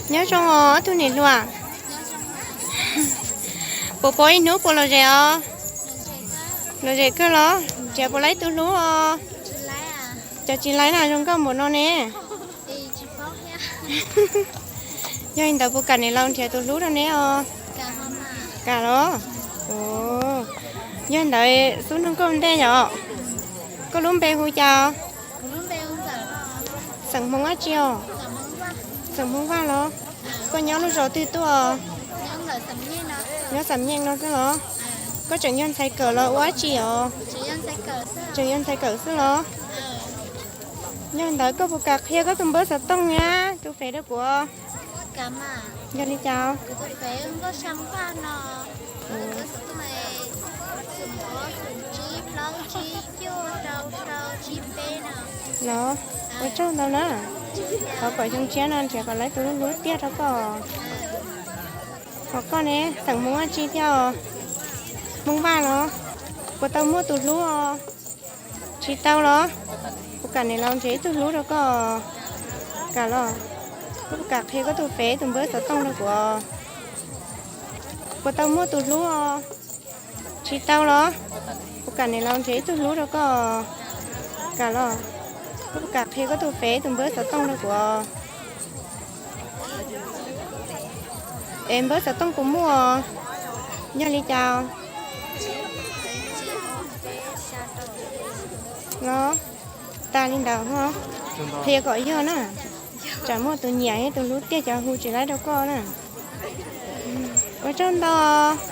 Nyob zoo os ob tug niam hluas. Puas pom ib hnub puas lom zem os? Lom zem kawg los? Nrhiav puas laib tus hlub os? Cov tsis laib na zoo nkauj npaum no ne. Yog li ntawd puas kam niam laus nrhiav tus hlub rau neb os? Kam los? Yog li ntawd xub nug koj ua ntej yom. Koj lub npe hu cas? Xeem Hmoob dab tsi os? Xeem Hmoob Vaj los? Koj nyob lub zos twg tuaj? Nyob Xam Nyeej no xwb los? Koj tseem yog ntxhais kawm los ua dab tsi os? Tseem yog ntxhais kawm xwb los? Yog li ntawd koj puas kam qhia koj tus npawb xov tooj thiab tus fev rau kuv? Yog li cas? Los, ua tsaug ntau na. Thov kom xyoo tshiab no nrhiav kom laib tus hlub hlub tiag rau koj. Ho koj ne, xeem Hmoob dab tsi thiab os? Hmoob Vaj los? Puas tau muaj tus hlub os? Tsis tau los? Puas kam niam laus nrhiav ib tug hlub rau koj? Kam los? Koj puas kam qhia koj tus fev tus npawb xov tooj rau kuv? Puas tau muaj tus hlub os? Tsis tau los? Puas kam niam laus nrhiav ib tug hlub rau koj? Kam los? Koj puas kam qhia koj tus fev tus npawb xov tooj rau kuv? Es npawb xov tooj puas muaj? Yog li cas? Los, tas li ntawd ho. Qhia kom yog na, tsam muaj tus nyiam thiab tus hlub tiag cov hu tsis laib rau koj na. Ua tsaug ntau.